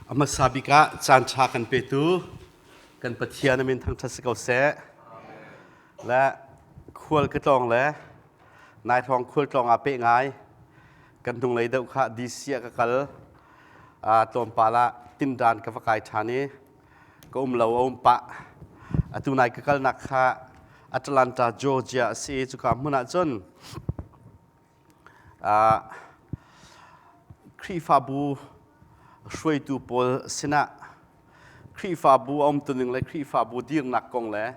A hmasa bik ah caan ṭha kan petu kan Pathian a min thangṭhat si ko seh. Le khual ka tlawng le nai hrawng khual tlawng aa peh ngai. Kan hnunglei deuh kha DC ah ka kal. Tlawmpal ah tindan ka va kai ṭhan i ka um lo a um pah. Atu nai ka kalnak kha Atlanta, Georgia a si i cuka hmun ah cun Khrihfabu hruaitu pawl sinah Khrihfabu a umtuning le Khrihfabu dirnak kong le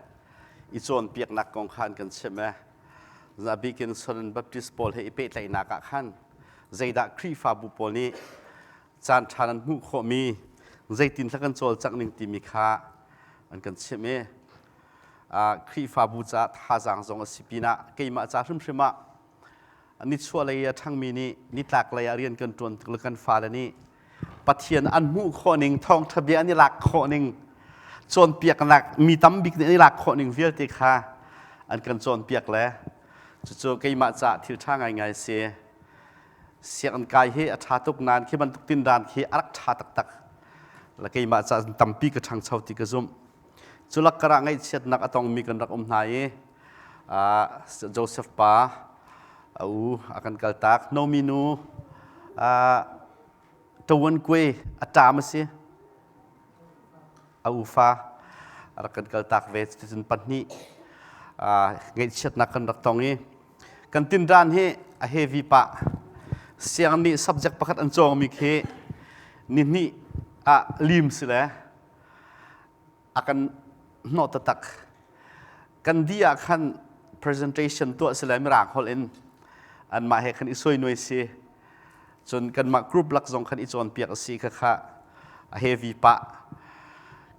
i cawnpiaknak kong kha an kan chimh i abikin Southern Baptist pawl he i pehtlaihnak ah khan zeidah Khrihfabu pawl nih caan ṭha nan hmuh khawhmi zeitin thla kan cawlcangh ning timi kha an kan chimh i Khrihfabu caah thazaang zong a si pinah keimah ca hrimhrim ah nichuahlei a ṭhangmi nih nitlaklei ah rian kan ṭuan tik le kan fale nih Pathian an hmuh khawh ning thawngṭha bia an i lak khawh ning cawnpiaknak mi tam bik nih an i lak khawh ning vialte kha an kan cawnpiak le cucu keimah caah thil ṭha ngaingai a si. Sianginn kai hi a ṭha tuk nain khi bantuk tindan khi a rak ṭha taktak. Le keimah caah tampi ka ṭhangcho ti ka zumh. Culak karah ngaihchiatnak a tongmi kan rak um hna i Joseph pa a u a kan kaltak. Nomi nu Ṭawan Kue a ṭam a si. A ufa a rak kan kaltak ve. Cuticun pahnih ngaihchiatnak kan rak tong i kan tindan hi a heavy pah. Siang nih subject pakhat an cawngmi khi nihnih ah lim si le a kan hnawh taktak. Kan dih ah khan presentation tuah si le mirang holh in anmah he khan i suainuai si. Cun kanmah group lak zong khan i cawnpiak a si kha kha a heavy pah.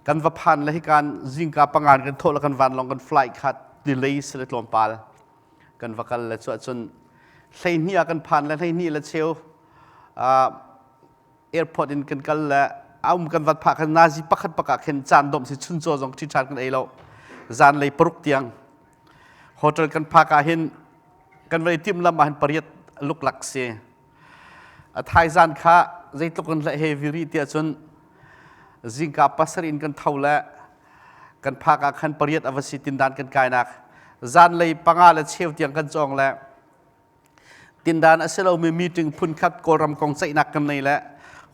Kan va phan le hikan zingka pangan kan thawh le kan vanlawng kan flight kha delay si le tlawmpal kan va kal le cu ahcun 12 ah kan phan le 12 le cheu airport in kan kal le aum kan vat phah khan nazi pakhat pakah khin caan dom si chuncaw zong ṭhi ṭhan kan ei lo zan lei paruk tiang hotel kan phak ah hin kan vei tim lam ah hin pariat luklak si a thaizan kha zeitluk kan hleh he viri tiah cun zingka pasarih in kan tho le kan phak ah khan pariat a va si tindan kan kainak zan lei panga le cheu tiang kan cawng le Tindan a si lomi meeting phunkhat Kawlram kong ceihnak kan nei le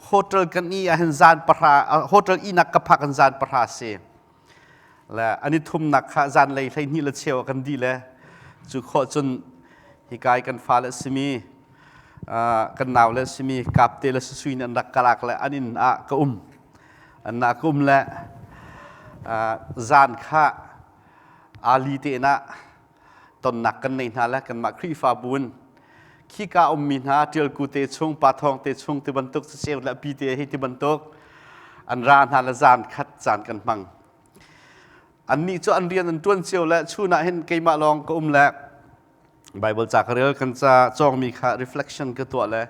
hotel kan i ahhin zan pahra hotel ihnak ka phak in zan pahra si. Le ani thumnak kha zan lei 12 le cheu kan di le cu khawh cun hikai kan fale simi kan nau le simi kapte le susui an rak kalak le an inn ah ka um an na ka um le zan kha ali te na tonnak kan nei hna le kanmah Khrihfabu in khika ummi hna ṭialku te chung pathawng te chung ti bantuk caceu le pi te hi ti bantuk an ra hna le zan khat caan kan hmang annih cu an rian an ṭuan cio le chun ah hin keimah lawng ka um le Bible ca ka rel kan ca cawngmi kha reflection ka tuah le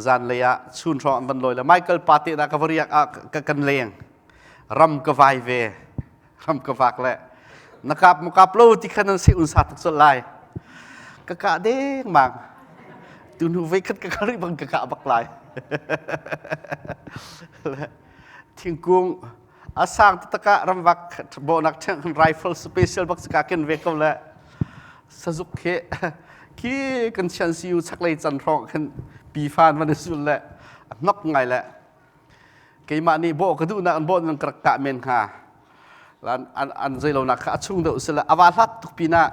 zan lei ah chun hrawng an van lawi le Michael pa te na ka va riak ah ka kan leng ram ka vai ve ram ka vak le na kap mu kap lo ti khan an se un sa tuk col lai ka ka deng mang tu nu vei khat ka kari bang ka ka bak lai thingkung asang taka ramvak bonak theng rifle special bak ka ken ve ko le sazuk khi khi kan chian siu chaklei chan hrawng khan pi fan van sul le nok ngai le Keimah nih bawh ka duhnak an bawh nan ka rak kah men hnga. An, an, an zeilonak kha a chung deuh sila a va hlat tuk pinah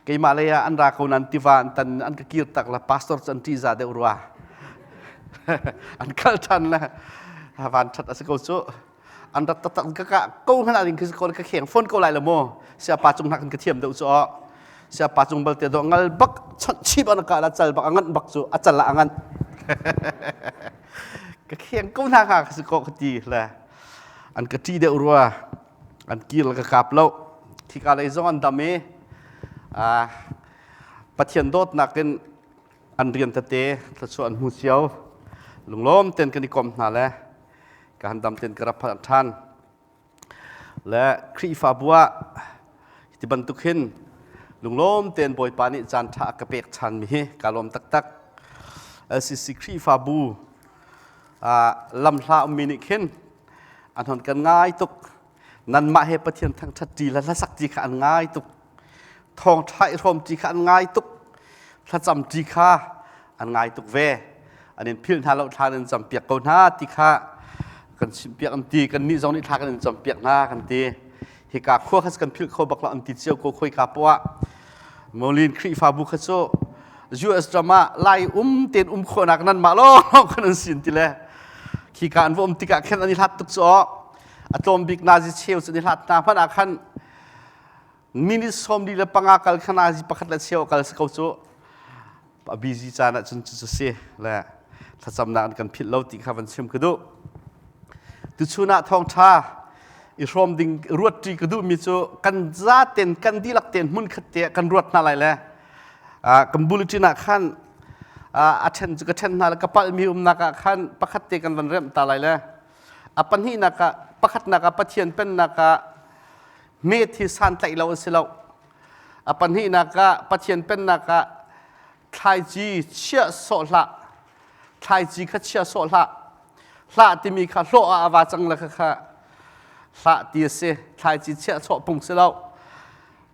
keimah lei ah an ra ko nan tiva an tan an ka kir tak la pastor cu an ṭihza deuh rua. An kal ṭhan le van ṭhat a si ko cu. An rat taktak ka kah ko hna ding khi ko ka kheng phone ko lai lo mu. Sia pa cung hna kan ka thiam deuh cu aw. Sia pa cung balte do ngal bak chawnh chip an ka la cal bak a nganh bak cu a cal ah a nganh. Ka kheng ko hna hnga ka si ko ka ti le an ka ṭih deuh rua an kir le ka kap lo khika lei zong an dam i Pathian dawtnak in an rian tete thluachuah an hmu cio lunglawm ten kan i kom hna le ka han dam ten ka rak phan ṭhan Le Khrihfabu ah ti bantuk hin lunglawm tein Bawipa nih caan ṭha a ka pek ṭhanmi hi kaa lawm taktak. LCC Khrihfabu Lamhla ummi nih khin an hon kan ngai tuk. Nanmah he Pathian thangṭhat ṭi le hlasak ṭi kha an ngai tuk. Thawngṭha i hrawm ṭi kha an ngai tuk. Thlacam ṭi kha an ngai tuk ve. An in philh hna lo thla nan campiak ko hna ti kha kan chimpiak an ti. Kannih zong nih thla kan in campiak hna kan ti. Hika khua kha kan philh kho bak lo an ti cio ko khoika poah. Molin Khrihfabu kha cu US ram ah Lai um tein um khawhnak nan mah lawng kan an sin ti le khika an va um tikah khin an i hlat tuk cu a tlawm bik nazi cheu cu an i hlat hna hmanh ah khan minute 45 kal kha nazi pakhat le cheu kal si ko cu a busy caan ah cun cu si le thlacamnak an kan philh lo ti kha van chim ka duh. Tuchun ah thawngṭha i hrawm ding ruatṭi ka duhmi cu kan zaten kan dihlak tein hmun khat te kan ruat hna lai le kan bulletin ah khan a ṭhen cu ka ṭhen hna le ka palhmi umnak ah khan pakhat te kan van remh ta lai le a pahnihnak ah pakhatnak ah Pathian pennak ah met hi santlaih lo a si lo. A pahnihnak ah Pathian pennak ah thlaici chiah sawh hlah. Thlaici kha chia sawh hlah. Hlah timi kha hlawh ah a va cang le kha kha hlah ti a si. Thlaici chiah sawh pung si lo.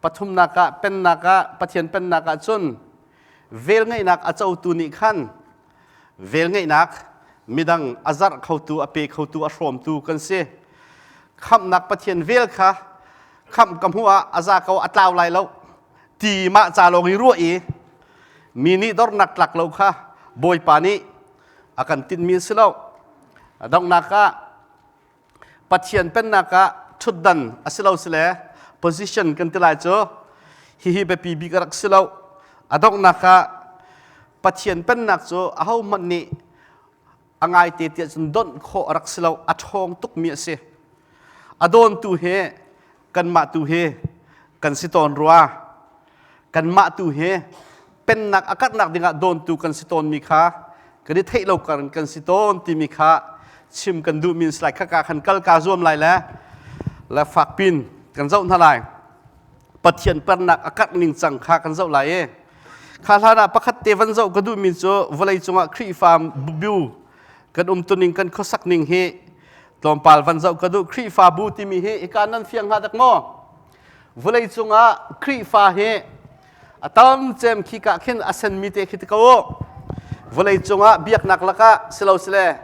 Pathumnak ah pennak ah Pathian pennak ah cun velngeihnak a cotu nih khan velngeihnak midang a zarh khotu a pe khotu a hrawmtu kan si. Khamhnak Pathian vel kha khamh ka hmuh ah a za ko a tlau lai lo ti mah ca lawng i ruah i mi nih dornak tlak lo kha Bawipa nih a kan tinhmi a si lo. Donghnak ah Pathian pennak ah ṭhutdan a si lo sile position kan ti lai cu hihi biapi bik a rak si lo. A donghnak ah Pathian pennak cu ahohmanh nih a ngaite tiah cun donh khawh a rak si lo. A ṭhawng tukmi a si. A dawntu hi kanmah tu hi kan si tawn rua. Kanmah tu hi pennak a karhnak dingah dawntu kan si tawnmi kha kan i theih lo kar kan si tawn timi kha chim kan duhmi an si lai. Khaka khan kal kaa zuam lai le le fakpin kan zoh hna lai. Pathian pernak a karh ning cang kha kan zoh lai i kha hlan ah pakhat te van zoh ka duhmi cu vawlei cungah Khrihfa bu kan umtuning kan khuasak ning hi tlawmpal van zoh ka duh. Khrihfabu timi hi hika nan fiang hnga dak maw? Vawlei cungah Khrihfa hi a tam cem khi ka khin a senmi te khi ti ko u. Vawlei cungah biaknak lakah silo sile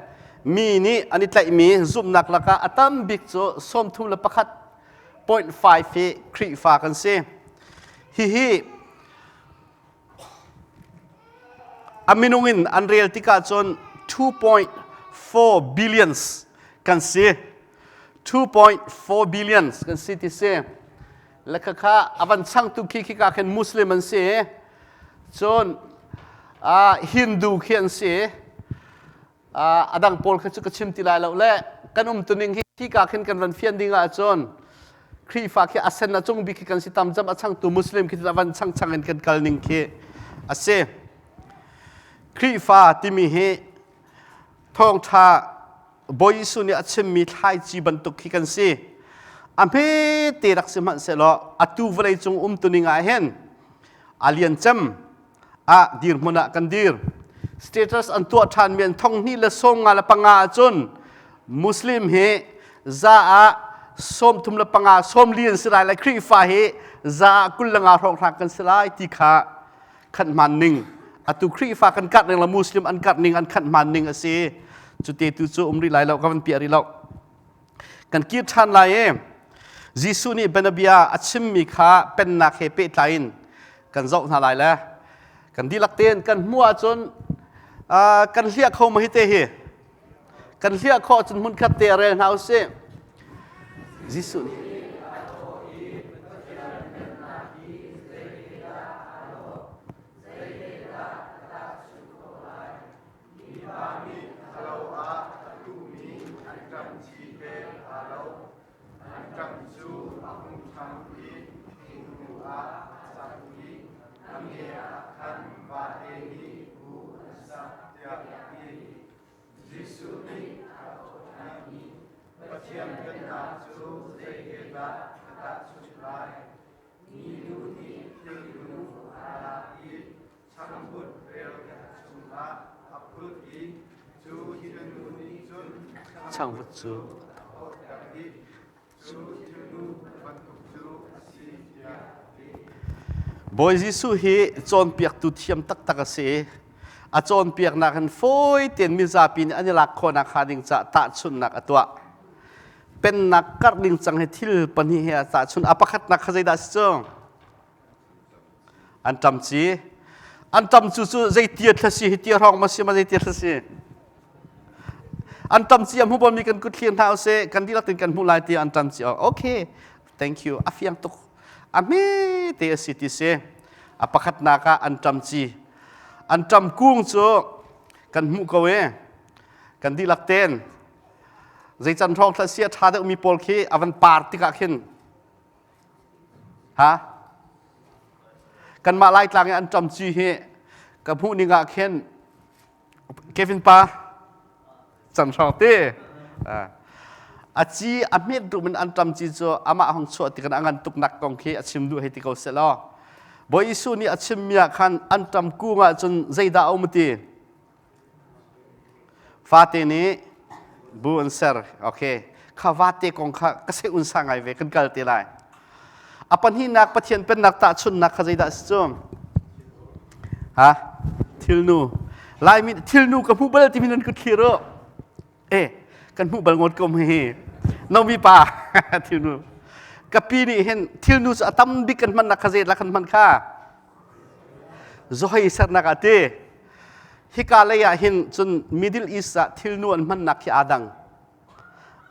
mi nih an i tlaihmi zumhnak lakah a tam bik cu 31.5 hi Khrihfa kan si. Hihi a minung in an rel tikah cun 2.4 billions kan si. 2.4 billions kan si ti si. Le khakha a van changtu khi khi ka khin Muslim an si. Cun Hindu khi an si. A dang pawl kha cu ka chim ti lai lo le kan umtuning hi hika khin kan van fian ding ahcun Khrihfa khi a sen a cung bik khi kan si tam cam a changtu Muslim khi van chang chang in kan kal ning khi a si. Khrihfa timi hi thawngṭha Bawi Jesuh nih a chimmi thlaici bantuk khi kan si. A hmete rak si hmanhsehlaw atu vawlei cung umtuning ah hin a lian cem ah dirhmun ah kan dir. Status an tuah ṭhanmi an 2015 ahcun Muslim hi za ah 35 40 an si lai le Khrihfa hi za ah 25 hrawnghrang kan si lai ti kha khan hman ning atu Khrihfa kan karh ning le Muslim an karh ning an khan hman ning a si. Cute tu cu um rih lai lo ka van piah rih lo. Kan kir ṭhan lai i Jesuh nih bianabia a chimmi kha pennak he pehtlai in kan zoh hna lai le kan dihlak tein kan hmuh ahcun kan hliah kho ma hi te hi kan hliah khawh cun hmunkhat te rel hna usih. Jesuh nih Mipa nih a lo ah a tuhmi anṭam ci he aa lo. Anṭam cu a hung ṭhang i thingnu ah a cang i a nge ah khan vate nih bu an sak tiah a ti. Jesuh nih a thawh ṭhan i, Pathian pennak cu zei he Changvut cu Bawi Jesuh hi cawnpiaktu thiam taktak a si. A cawnpiaknak in fawi tein mizapi nih an i lak khawhnak hnga ding caah tahchunhnak a tuah. Pennak karh ding cang hi thil pahnih he a tahchunh. A pakhatnak kha zeidah a si cu? Anṭam ci. Anṭam cu cu zei tia thla si hi tia hrawng ma si ma zei tia thla si? Anṭam ci a hmu balmi kan kut thlir hna usih. Kan dihlak tin kan hmuh lai ti anṭam ci. Okay, thank you. A fiang tuk. A hme te a si ti si. A pakhatnak ah anṭam ci. Anṭam kung cu kan hmuh ko e. Kan dihlak ten. Zei can hrawng thla si a ṭha deuhmi pawl khi a van par tikah khin Ha? Kanmah Laitlang i an ṭam ci hi ka hmuh ning ah khin Kevin pa can hrawng te a ci a hmet duh min an ṭam ci cu amah hong chuah tikhan a ngan tuk nak kong khi a chim duh hei ti ko seh law Bawi Jesuh nih a chimmi ah khan an ṭam kung ah cun zeidah a um ti? Fate nih bu an ser. Okay. Kha vate kong kha ka se un sa ngai ve kan kal te lai. A pahnihnak Pathian pennak tahchunhnak kha zeidah si cu? Ha? Thilnu. Laimi thilnu ka hmu bal timi nan kut thlir u. Eh, kan hmuh bal ngot ko hi. Nomi pa thilnu. Ka pi nih hin thilnu cu a tam bik kan hmannak kha zei la kan hman kha? Zohei sernak ah ti. Hika lei ah hin cun Middle East ah thilnu an hmannak hi aa dang.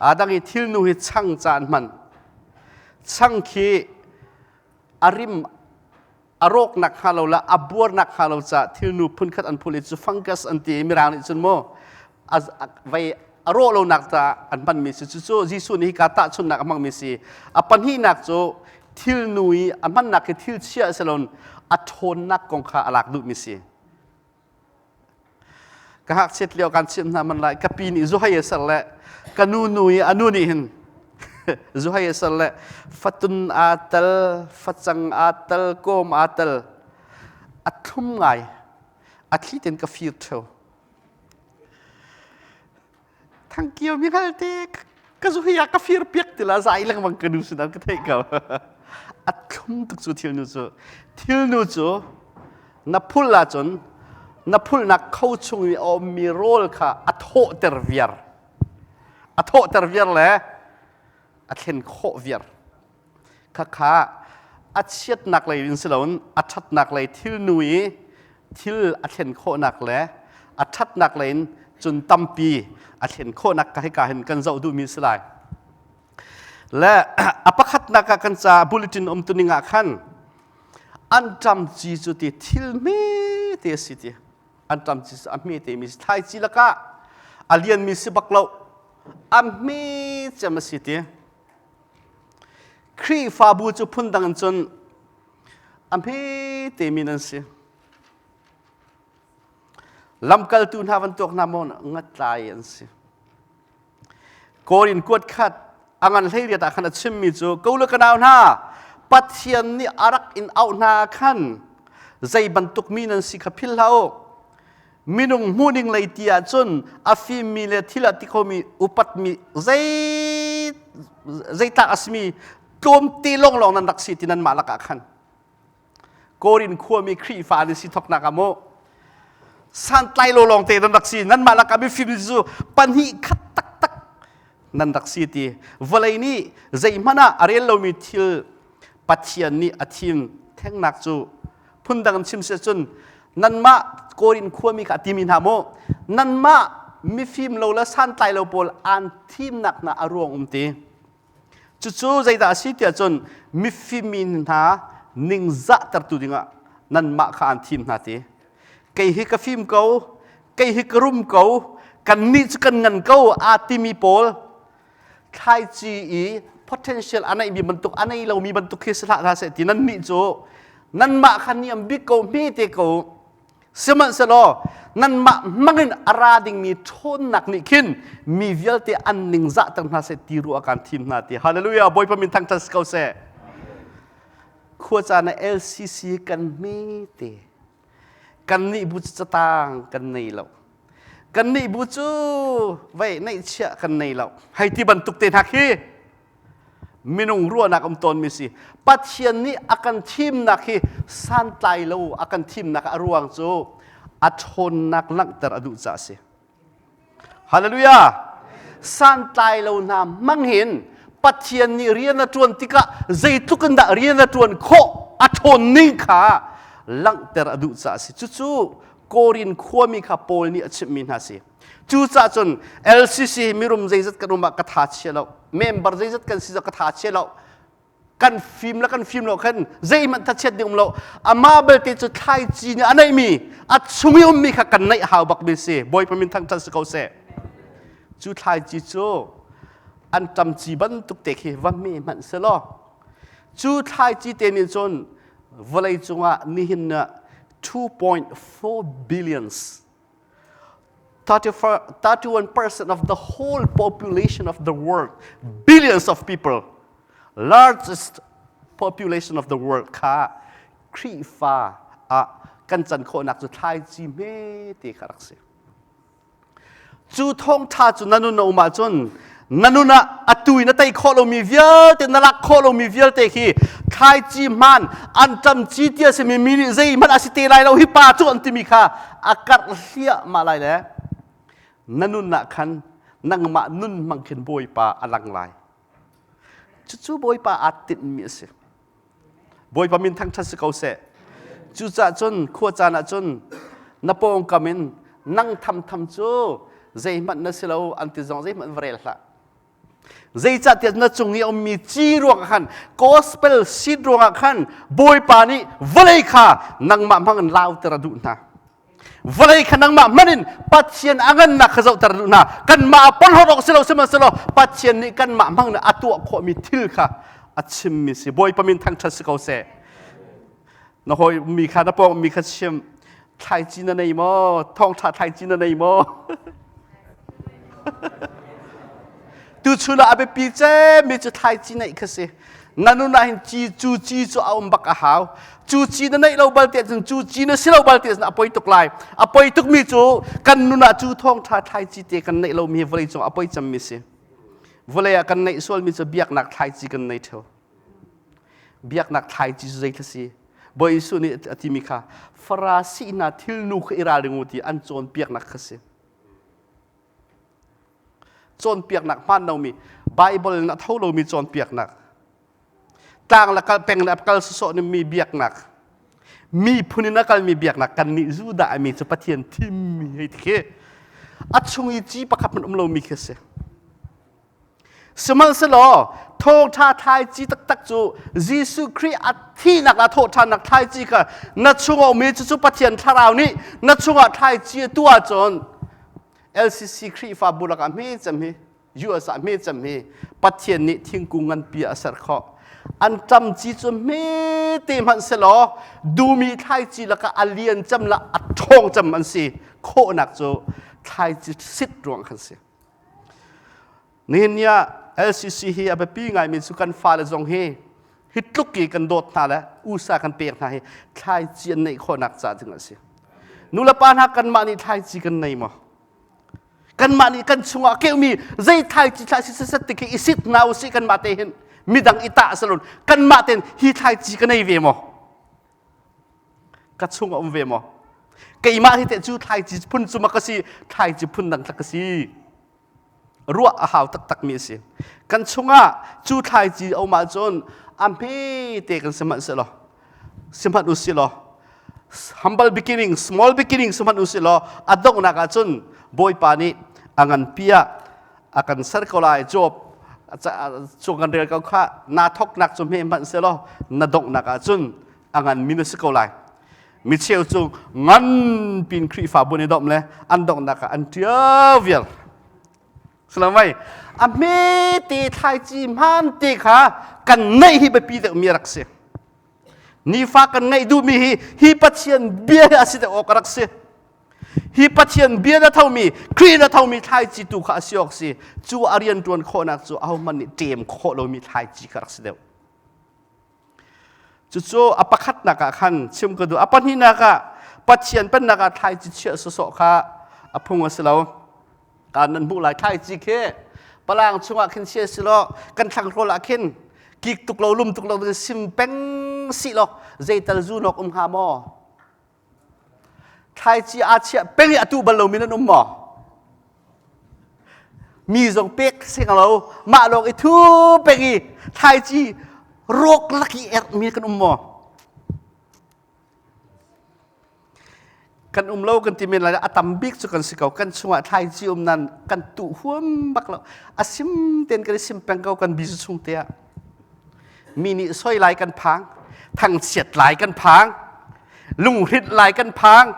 Aa dang i thilnu hi chang ca an hman. Chang khi a rim a rawknak hnga lo le a buarnak hnga lo caah thilnu phunkhat an phul i cu fungus an ti i mirang nih cun mu vei a rawh lonak caah an hmanmi si cucu Jesuh nih hika tahchunhnak a hmangmi si a pahnihnak cu thilnu i a hmannak hi thil chia a si loin a ṭhawnnak kong kha a lak duhmi si Ka ngakchiat lio kan chimh hna man lai ka pi nih zuhai a ser le ka nu nu i a nu nih hin zuhai a ser le fatun aa tel facang aa tel kawm aa tel a thlum ngai a thli ten ka fir theo Thangkio mi hngal te ka zu hi ka fir piak ti la zai lengmang ka nu sinah ka theih ko. A thlum tuk cu thil nu cu. Thil nu cu na phul ahcun na phulnak kho chung i a ummi rawl kha a thawhter viar. A thawhter viar le a thlen khawh viar. Khakha a chiatnak lei in si loin a ṭhatnak lei thilnu i thil a thlen khawhnak le a ṭhatnak lei in cun tampi a thlen khawhnak ka hika hin kan zoh duhmi si lai. Le a pakhatnak ah kan ca bulletin um tuning ah khan anṭam ci cu ti thil hme te a si ti anṭam ci cu a hme te mi si thlaici lakah a lianmi si bak lo a hme cem a si ti Khrihfabu cu phundang in cun a hme temi nan si. Lamkaltu hna van tuak hna maw ngatlai an si. Korin kuat khat a ngan hlei riat ah khan a chimmi cu ko le ka nau hna Pathian nih a rak in auh hna khan zei bantuk mi nan si kha philh hlah u. Minung hmuhning lei ti ahcun a fimmi le thil a ti khomi upatmi zei zeitlak a simi tlawmte lawnglawng nan rak si ti nanmah lakah khan Korin khuami Khrihfa an si thoknak ah mu santlai lo lawngte nan rak si nanmah lakah mifim cu pahnih khat taktak nan rak si ti vawlei nih zeihmanh ah a rel lomi thil Pathian nih a thim thengnak cu phundang in chim si cun nanmah Korin khuami kha a timi hna mu nanmah mifim lo le santlai lo pawl aan thimnak hna a ruang um ti cucu zeidah a si tiah cun mifim mi hna ningzahtertu dingah nanmah kha aan thim hna ti kei hi ka fim ko kei hi ka rum ko kannih cu kan ngan ko aa timi pawl thlaici i potential a neihmi bantuk a nei lomi bantuk khi si hlah hna seh ti nan nih cu nanmah kha niam bik ko hme te ko sihmanhsehlaw nanmah hmangin a ra dingmi ṭhawnnak nih khin mi vialte an ningzahter hna seh ti ruah kan thim hna ti hallelujah bawipa min thangṭhat si ko seh khuacaan ah LCC kan hme te Kannih bu catang kan nei lo. Kan nih bu cu vei neihchiah kan nei lo. Hei ti bantuk te hna khi minung ruahnak um tawnmi si. Pathian nih a kan thimnak hi santlai lo a kan thimnak a ruang cu a ṭhawnnak langhter a duh caah a si. Hallelujah! Santlai lo hna hmang hin Pathian nih rian a ṭuan tikah zeitluk in dah rian a ṭuan khawh a ṭhawn ning kha langhter a duh caah a si. Cucu Korin khuami kha Paul nih a chimhmi hna si. Cucaah cun LCC mirum zeizat kan um ah ka tha chia lo, member zeizat kan si ka tha chia lo, kan fim le kan fim lo khan zeihmanh thachiat ding um lo. Amah belte cu thlaici nih a neihmi, a chung i ummi kha kan neih hau bak mi si. Bawipa min thangṭhat si ko seh. Cu thlaici cu an ṭamci bantuk te khi va me hmanh selaw cu thlaici te nih cun vawlei cungah nihin ah 2.4 billions 31% of the whole population of the world, billions of people, largest population of the world kha Khrihfa ah kan can khawhnak cu thlaici hme te kha rak si. Cu thawngṭha cu na nun a um ahcun na nun ah atu in na tei khawh lomi vialte na lak khawh lomi vialte khi thlaici hmaan anṭam ci ti a simi mi nih zeihmanh a si te lai lo hi pa cu an timi kha a karh hliahmah lai le na nun ah khan nangmah nun hmang khin Bawipa a lang lai. Cucu Bawipa aa tinhmi a si. Bawipa min thangṭhat si ko seh. Cucaah cun khua caan ah cun na pawngkam in nang thamtham cu zeihmanh na si lo an ti zong zeihmanh va rel hlah. Zeicahtiah na cung i a ummi ci ruangah khan gospel seed ruangah khan Bawipa nih vawlei kha nangmah hmang in lauter a duh hna. Vawlei kha nangmah hman in Pathian a ngannak kha zohter duh hna. Kanmah ah porhlawt awk si lo sihmanhsehlaw Pathian nih kanmah hmang in a tuah khawhmi thil kha a chimmi si. Bawipa min thangṭhat si ko seh. Na hawi mi kha na pawng mi kha chim. Thlaici na nei maw? Thawngṭha thlaici na nei maw? Tuchun ah a biapi cemmi cu thlaici neih kha si. Na nun ah hin ci cu ci cu a um bak a hau. Cu ci na neih lo bal te cun cu ci na si lo bal te cun a poi tuk lai. A poi tukmi cu kan nun ah cu thawngṭha thlaici te kan neih lomi hi vawlei cung a poi cemmi si. Vawlei ah kan neih sualmi cu biaknak thlaici kan nei ṭheo. Biaknak thlaici cu zei si? Bawi Jesuh nih a timi kha Farasi hna thilnu kha i ralring u ti an cawnpiaknak kha si. Cawnpiaknak hmaan lomi Bible in a tho lomi cawnpiaknak tlang le kal peng le kal sawsawh ning mi biaknak miphun in a kalmi biaknak kannih Judah mi cu Pathian thimmi hei ti khi a chung i ci pakhat hmanh um lomi khi a si. Sihmanhsehlaw thawngṭha thlaici taktak cu Jesuh Khrih a thihnak le a thawhṭhannak thlaici kha na chungah ummi cucu Pathian Thlarau nih na chungah thlaici a tuah ahcun LCC Khrihfabu lakah hme cem hi US ah hme cem hi Pathian nih thingkung nganpi a ser khawh. An ṭam ci cu hmete hmanh selaw dumi thlaici lakah a lian cem le a ṭhawng cem an si khawhnak cu thlaici sit ruang khan si. Nihin ni ah LCC hi a biapi ngaimi cu kan fale zong hi hi tluk i kan dawt hna le usa kan pek hna hi thlaici an neih khawhnak ca ding a si. Nulepa hna kanmah nih thlaici kan nei maw? Kanmah nih kan chungah keumi zei thlaici thlaici sisat ti khi i sit hna usih kanmah te hin midang i tah salon kanmah ten hi thlaici ka nei ve maw? Ka chung a um ve maw? Keimah hi teh cu thlaici phun cu ma ka si thlaici phun dang tla ka si ruah a hau taktakmi a si. Kan chungah cu thlaici a um ahcun a hmete kan sihmanhsehlaw sihmanh u sih law humble beginning small beginning sihmanh u sih law a donghnak ahcun Bawipa nih a nganpi ah a kan ser ko lai Job cung kan rel ko kha naa thoknak cu hme hmanh selaw na donghnak ahcun a nganmi na si ko lai mi cheu cu ngan pin Khrihfabu nih domh le an donghnak ah an ṭial vial Salamai a hmete thlaici hmaan te kha kan neih hi biapi deuh mi rak si nifa kan ngaih duhmi hi hi Pathian bia hi a si deuh awk a rak si hi Pathian bia na thomi Khrih na thomi thlaici tu kha a si awk si cu a rian ṭuan khawhnak cu ahohmanh nih ṭem khawh lomi thlaici kha rak si deuh Cucu a pakhatnak ah khan chim ka duh. A pahnihnak ah Pathian pennak ah thlaici chiah sawsawh kha A phung a si lo. Kan nan hmuh lai thlaici khi palang chungah khin sia si law kan thlanghrawl ah khin kik tuk lo lum tuk lo sim peng si law zeital zu nok um hnga maw? Thlaici aa chiah peng i a tuh bal lomi nan um maw? Mi zong pek sing lo, mah lawng i thu peng i thlaici rawk lak i erhmi kan um maw? Kan um lo kan ti men lai a tam bik cu kan si ko. Kan chungah thlaici um nan kan tuh huam bak lo. A sim ten kan i sim peng ko kan bizu chung te ah. Mi nih soi lai kan phang, thangchiat lai kan phang, lunghrinh lai kan phang,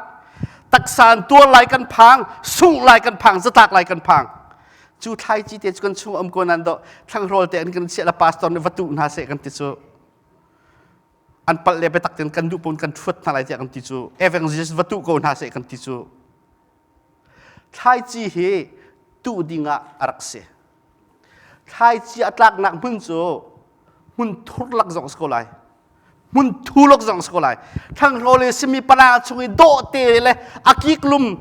taksa tuar lai kan phang, sungh lai kan phang, zatlak lai kan phang. Cu thlaici te cu kan chung um ko nan do thlanghrawl te an kan chiah la pastor nih va tuh hna seh kan ti cu. An palh le biatak ten kan duh pun kan thuat hna lai tiah kan ti cu. Evangelist va tuh ko hna seh kan ti cu. Thlaici hi tuh ding ah a rak si. Thlaici a tlaknak hmun cu hmun thur lak zong a si ko lai. Hmun thu lak zong a si ko lai. Thlanghrawl i simi pala chung i dawh te le a kik lum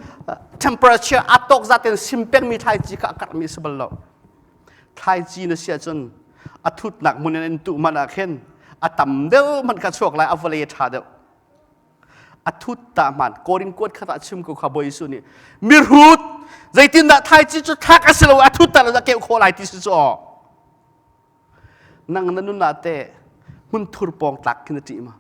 temperature a tawk zat in sim pengmi thlaici kha a karhmi a si bal lo. Thlaici na si ahcun a thutnak hmun in an tuh hmanh ah khin a tam deuh hmanh kha chuak lai, a vawlei a ṭha deuh. A thut ta hman Korin kuat khat ah chim ko kha Bawi Jesuh nih mihrut zeitindah thlaici cu thlak a si lo a thut ta lo a keuh khawh lai ti si cu aw nang na nun ah teh hmun thur pawng tlak khin na ṭih ma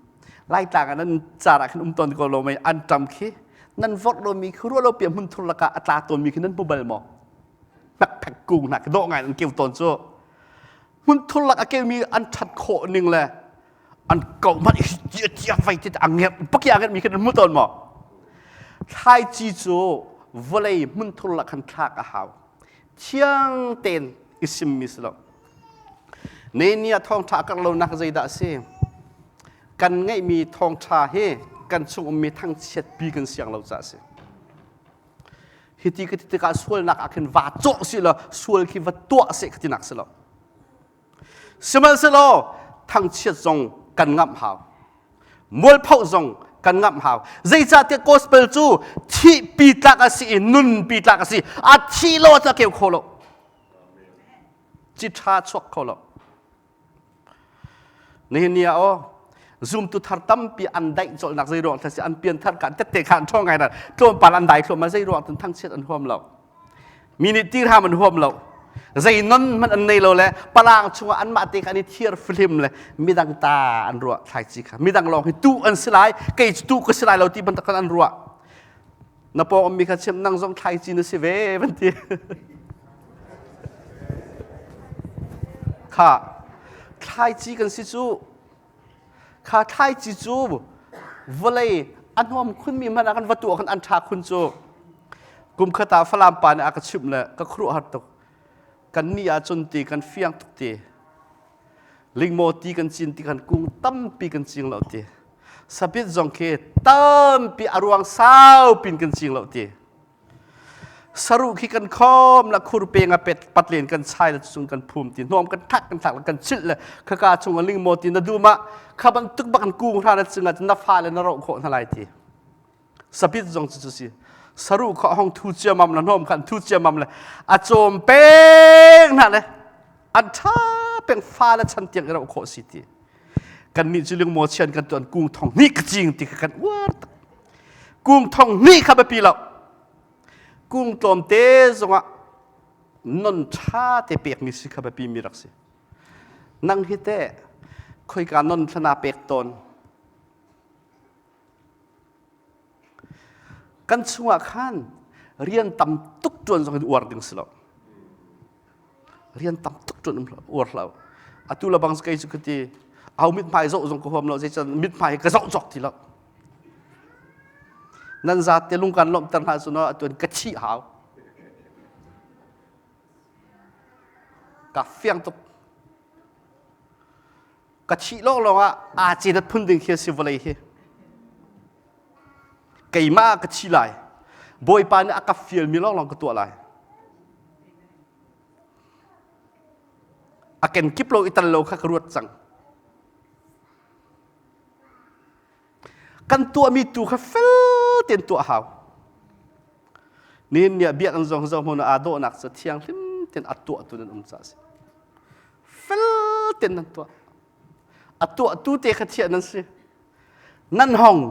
Laitlang ah nan car ah khin um tawn ko lo mei an ṭam khi nan vorh lomi khi ruah lo pi hmun thur lakah a tla tawnmi khi nan hmu bal maw hnak kung hna khi dawh ngai an keu tawn cu hmun thur lak a keumi an ṭhat khawh ning le an ko hmanh i tia vai ti a ngerh bak i a ngerhmi khin an hmu tawn maw thlaici cu vawlei hmunthur lak khan thlak a hau thiang tein i simmi si lo ne ni ah thawngṭha a karh lonak zeidah a si kan ngeihmi thawngṭha hi kan chung ummi thangchiat pi kan siang lo caah a si hiti ka ti tikah sualnak ah khin va cawh si law sual khi va tuah seh ka tinak si lo Sihmanhsehlaw thangchiat zong kan ngamh hau. Mualphoh zong kan ngamh hau. Zeicahtiah gospel cu thihpi tlak a si i nunpi tlak a si. A thi lo ah a keu kho lo. Ci ṭha chuak kho lo. Nihin ni ah aw zumtu thar tampi an daih colhnak zei ruang si an pian thar kan tette kha an ṭhawng ngai na tlawmpal an dai thluahmah zei ruang tun thangchiat an huam lo. Mi nih tirham an huam lo. Zei non hmanh an nei lo le palang chungah anmah te kha an i thiar fihlim le midang ta an ruah thlaici kha. Midang lawng hi tu an si lai, kei cu tu ka si lai lo ti bantuk khan an ruah. Na pawng ummi kha chim nang zong thlaici na si ve van ti. Kha thlaici kan si cu Kha thlaici cu vawlei a hnuam khunmi hmanh ah kan va tuah khan an ṭha khun cu. Kum khat ah Falam pa nih a ka chimh le ka khuaruahhar tuk. Kan nih ahcun ti kan fiang tuk ti. Lingmaw ti kan cin ti kan kung tampi kan cing lo ti. Sapit zong khi tampi a ruang sau pin kan cing lo ti. Saruh khi kan khom la khur pe nga pet pat len kan chai la chung kan phum ti hnom kan thak kan thak la kan chilh le khaka chung a ling maw ti na dum ah kha bantuk bak an kung hra na cungah na fa le na roh khawh hna lai ti sapit zong cu si saruh kha hong thu ciamam la hnom khan thu ciamam le a cawm peng hna le an tha peng fa le chan tiang i roh khawh si ti kan nih cu lingmaw chian kan tuan kung thong hnih ka cing ti kha kan uar tak Kung thong hnih kha biapi lo. Kung tlawmte zongah non ṭha te pekmi si kha biapi mi rak si. Nang hi teh khoika non thlana pek tawn. Kan chungah khan rian tam tuk ṭuan zong in uar ding si lo. Rian tam tuk ṭuan um uar hlah. Atu la bang kei cu ka ti au mithmai zoh zong ka huam lo zeican mithmai ka zoh cawk ti lo. Nan zate lung kan lawmhter hna cu no atuan ka chih hau. Ka fiang tuk. Ka chih lawng lawng ah aa cedat phun ding khi a si vawlei hi. Keimah ka chi lai. Bawipa nih a ka fialmi lawng lawng ka tuah lai. A kenkip lo i tal lo kha ka ruat cang. Kan tuahmi tu kha fel tein tuah hau. Nihin ni ah biakinn zong zo hmun aa dawhnak cu thianghlim tein a tuahtu nan um caah a si. Fel tein nan tuah. A tuahtu te kha thiah nan si. Nan hong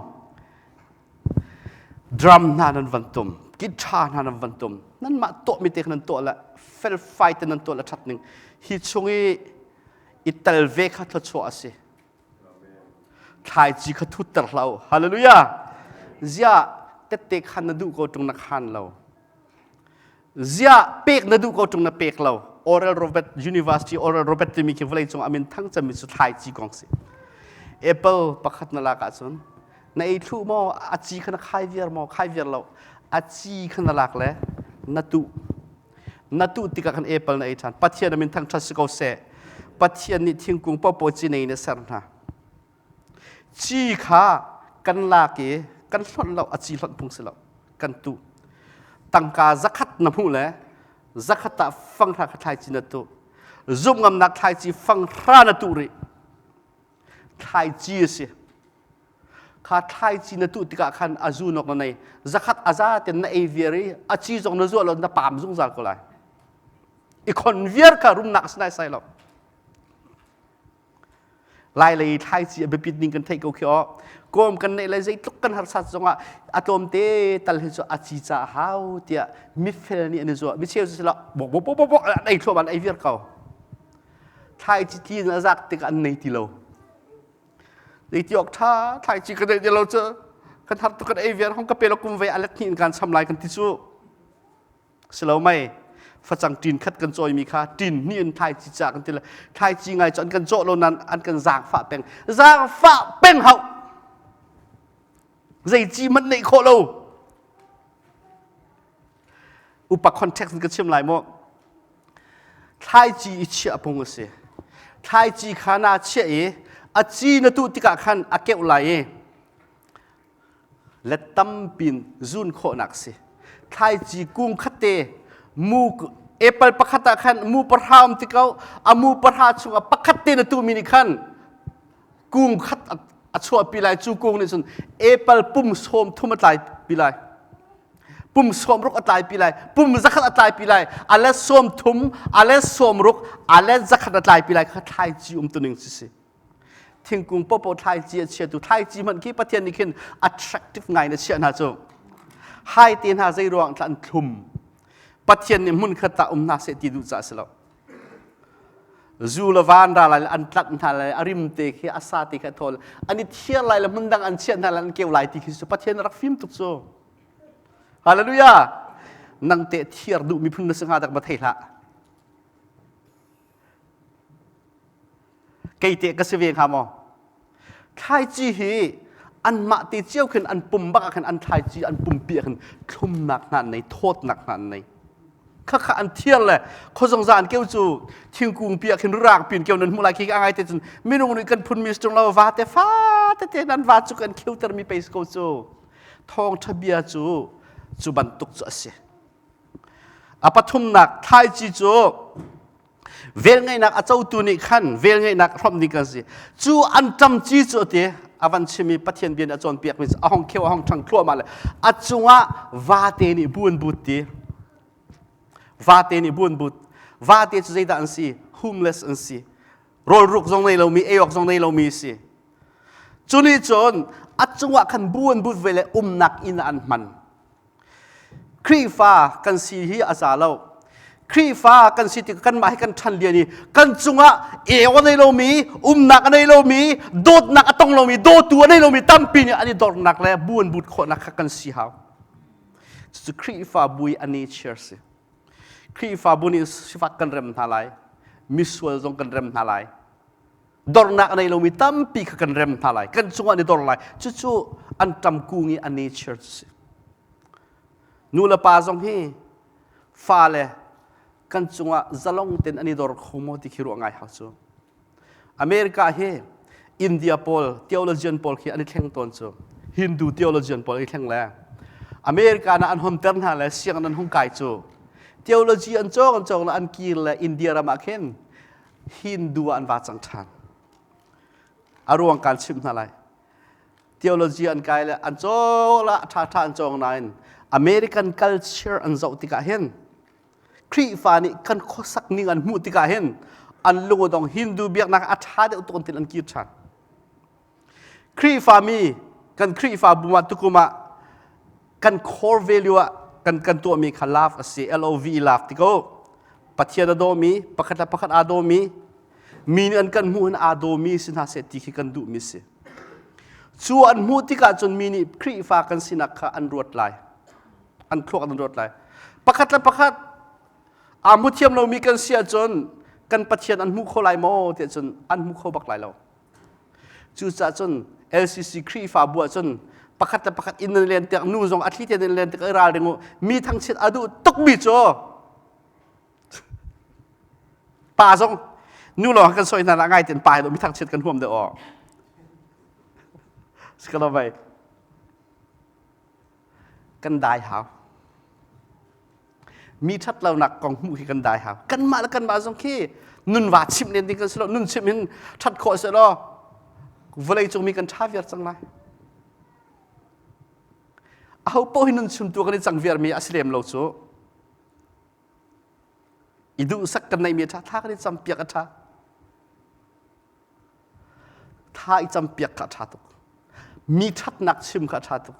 drum hna nan van tum, guitar hna nan van tum. Nanmah tuahmi te kha nan tuah le felfai te nan tuah le ṭhat ning. Hi chung i i tel ve kha thluachuah a si. Thlaici kha thutter hlah u. Hallelujah. Ziah tette khan na duh ko ṭung na khan lo. Ziah pek na duh ko ṭung na pek lo. Oral Robert University Oral Robert timi khi vawlei cung amin thang cemmi cu thlaici kong si. Apple pakhat na lak ahcun na ei thlu maw a ci kha na khai viar maw khai viar lo a ci kha na lak le na tuh Na tuh tikah khan apple na ei ṭhan. Pathian a min thangṭhat si ko seh. Pathian nih thingkung paohpaoh ci nei in a ser hna. Ci kha kan lak i kan hlonh lo, a ci hlonh phung si lo. Kan tuh. Tangka zakhat na hmuh le zakhat ah fanghra kha thlaici na tuh. Zumhngamnak thlaici fanghra na tuh rih. Thlaici a si. Kha thlaici na tuh tikah khan a zunawk na nei. Zakhat a za ten na ei viar i a ci zong na zuah lo na paam zungzal ko lai. I khon viar kha rumnak a si nai sai lo. Lai lei thlaici a biapit ning kan theih ko khi aw. Kawm kan neih le zeitluk kan harsat zongah a tlawmte tal hi cu a ci ca a hau tiah mifel nih an i zuah. Micheu cu sila bok bok bok bok bok an ei thluahmah an ei viar ko. Thlaici ti in a zak tikah an nei ti lo. Zeiti awk ṭha thlaici ka neih ti lo cu kan har tuk kan ei viar hong ka pe lo kum ve a let hnih in kan cham lai kan ti cu si lo mei facang ṭin khat kan cawimi kha ṭin hnih in thlaici ca kan ti le thlaici ngai cu an kan cawh lo nan an kan zaangfah peng zaangfah peng hau zei ci hmanh neih khawh lo upa context in ka chim lai maw thlaici i chiah phung a si thlaici kha naa chiah i a ci na tuh tikah khan a keuh lai i let tampin zun khawhnak si thlaici kung khatte mu apple pakhat ah khan mu pahra um ti ko a mu pahra chungah pakhat te na tuhmi nih khan kung khat a chuahpi lai cu kung nih cun apple pum sawm thum a tlai pi lai pum sawm ruk a tlai pi lai pum zakhat a tlai pi lai a let sawm thum a let sawm ruk a let zakhat a tlai pi lai kha thlaici um tuning si si thingkung popo thlaici a chiatu thlaici hmanh khi pathian nih khin attractive ngai na chiah hna cu hai te hna zei ruang thla an thlum pathian nih hmun khat ta um hna seh ti duh ca si lo Zu le van ra lai le an tlanh hna lai a rim te khi a sa te khi a thawl an i thiar lai le hmun dang an chiah hna lai an keu lai ti khi cu Pathian rak fim tuk cu Hallelujah nang te thiar duh miphun na si hnga dak ma thei hlah kei te ka si ve hnga maw Thlaici hi anmah te cio khin an pum bak ah khin an thlaici an pumpi ah khin thlumnak hna an nei thawtnak hna an nei khakha an thiar le khozongza an keu cu thingkung pi ah khin rang pin keu nan hmuh lai khi a ngai te cun minung nih kan phun mi tung lo va te fa te te nan va cu kan kheuter mi pe ko cu thawngtha bia cu cu bantuk cu a si a pathumnak thlaici cu Velngeihnak a cotu nih khan velngeihnak hrawmh ding kan si. Cu an ṭamci cu a ti a van chim i Pathian bia nih a cawnpiakmi cu a hong kheu a hong ṭhang thluahmah le a cungah vate nih bu an but ti. Vate nih bu an but. Vate cu zeidah an si? Homeless an si. Rawlruk zong nei lomi, ei awk zong nei lomi si. Cu nih cun a cungah khan bu an but ve le umnak inn ah an hman. Khrihfa kan si hi a za lo. Khrihfa kan si tik kanmah hi kan ṭhan lian i kan cungah eo a nei lomi, umnak a nei lomi, dawtnak a tong lomi, dawtu a nei lomi tampi nih an i dornak le bu an but khawhnak kha kan si hau. Cucu Khrihfabu i a nature si. Khrihfabu nih sifak kan rem hna lai, misual zong kan rem hna lai. Dornak a nei lomi tampi kha kan rem hna lai. Kan cungah an i dor lai. Cucu an ṭam kung i a nature cu si. Nu le pa zong hi fale kan cungah zalong tein an i dor kho maw ti khi ruah ngai hau cu. America hi India pawl theologian pawl khi an i thleng tawn cu. Hindu theologian pawl i thleng le America na an honter hna le sianginn an hung kai cu. Theology an cawng an cawng le an kir le India ram ah khin Hindu ah an va cang ṭhan. A ruang kaan chimh hna lai. Theology an kai le an cawng la ṭhaṭha an cawng nain American culture an zoh tikah hin Khrihfa nih kan khuasak ning an hmuh tikah hin an lung a dong. Hindu biaknak a ṭha deuh tuk an tin an kir ṭhan. Khrihfa mi kan Khrihfabu ah tukum ah kan core value ah kan tuahmi kha love a si, L-O-V-E love ti ko. Pathian a dawmi, pakhat le pakhat aa dawmi, mi nih an kan hmuh hin aa dawmi si hna seh ti khi kan duhmi si. Cu an hmuh tikah cun mi nih Khrihfa kan sinak kha an ruat lai. An thluak an ruat lai. Pakhat le pakhat aa hmu thiam lomi kan si ahcun kan Pathian an hmu kho lai maw tiah cun an hmu kho bak lai lo. Cucaah cun LCC Khrihfabu ah cun pakhat le pakhat inn nan len tiak nu zong a thli tein len tik i ralring u. Mi thangchiat a duh tukmi cu pa zong nu lawng kan soi hna la ngai ten pa hi mi thangchiat kan huam deuh aw. Sikalo bai. Kan dai hau. Mi ṭhat lonak kong hmuh khi kan dai hau. Kanmah le kanmah zong khi nun va chimh len ding kan si lo. Nun chimh hin ṭhat khawh si law vawlei cung mi kan ṭha viar cang lai. Aho paoh hi nun chimtu kan i cang viarmi a si lem lo cu. I duhsak kan neihmi a ṭha, thla kan i campiak a ṭha. Tha i campiak kha a ṭha tuk. Mi ṭhatnak chim kha a ṭha tuk.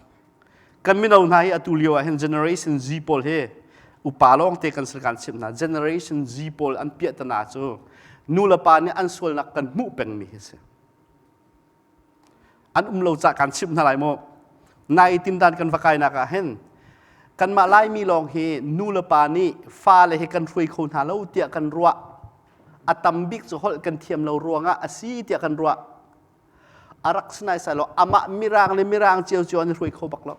Kan mino hna hi atu lio ah hin Generation Z pawl hi upa lawngte kan si kan chimh hna. Generation Z pawl an piahtana cu nu le pa nih an sualnak kan hmuh pengmi hi a si. An um lo cah kan chimh hna lai mu. Nai tindan kan va kainak ah hin kanmah Laimi lawng hi nu le pa nih fale hi kan hruai kho hna lo tiah kan ruah. A tam bik cu holh kan thiam lo ruangah a si tiah kan ruah. A rak si naisai lo. Amah Mirang le Mirang ciocio an i hruai kho bak lo.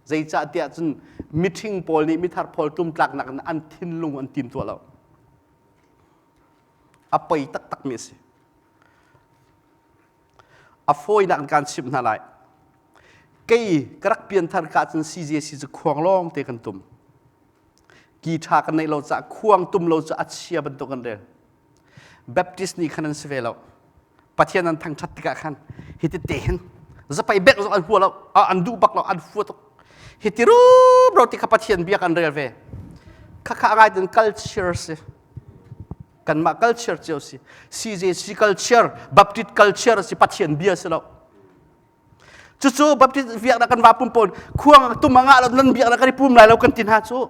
Zeicah tiah cun mithing pawl nih mithar pawl tlumtlaknak in an thinlung an timtuah lo. A poi taktakmi a si. A fawinak in kaan chimh hna lai. Kei ka rak pianthar ka cun CJC cu khuang lawng te kan tum. Ki ṭha kan neih lo caah khuang tum lo cu a chia bantuk an rel. Baptist nih khan an si ve lo. Pathian an thangṭhat tikah khan hiti te hin zapai bek zong an hua lo, an duh bak lo, an fua tuk. Hiti rumro ti kha Pathian bia kan rel ve. Khakha ngai tin culture si. Kanmah culture cio si. CJC culture, Baptist culture si Pathian bia si lo. Cucu Baptist biaknak kan va pum pawn khuang tum anga lo nan biaknak kan i pum lai lo kan ti hna cu.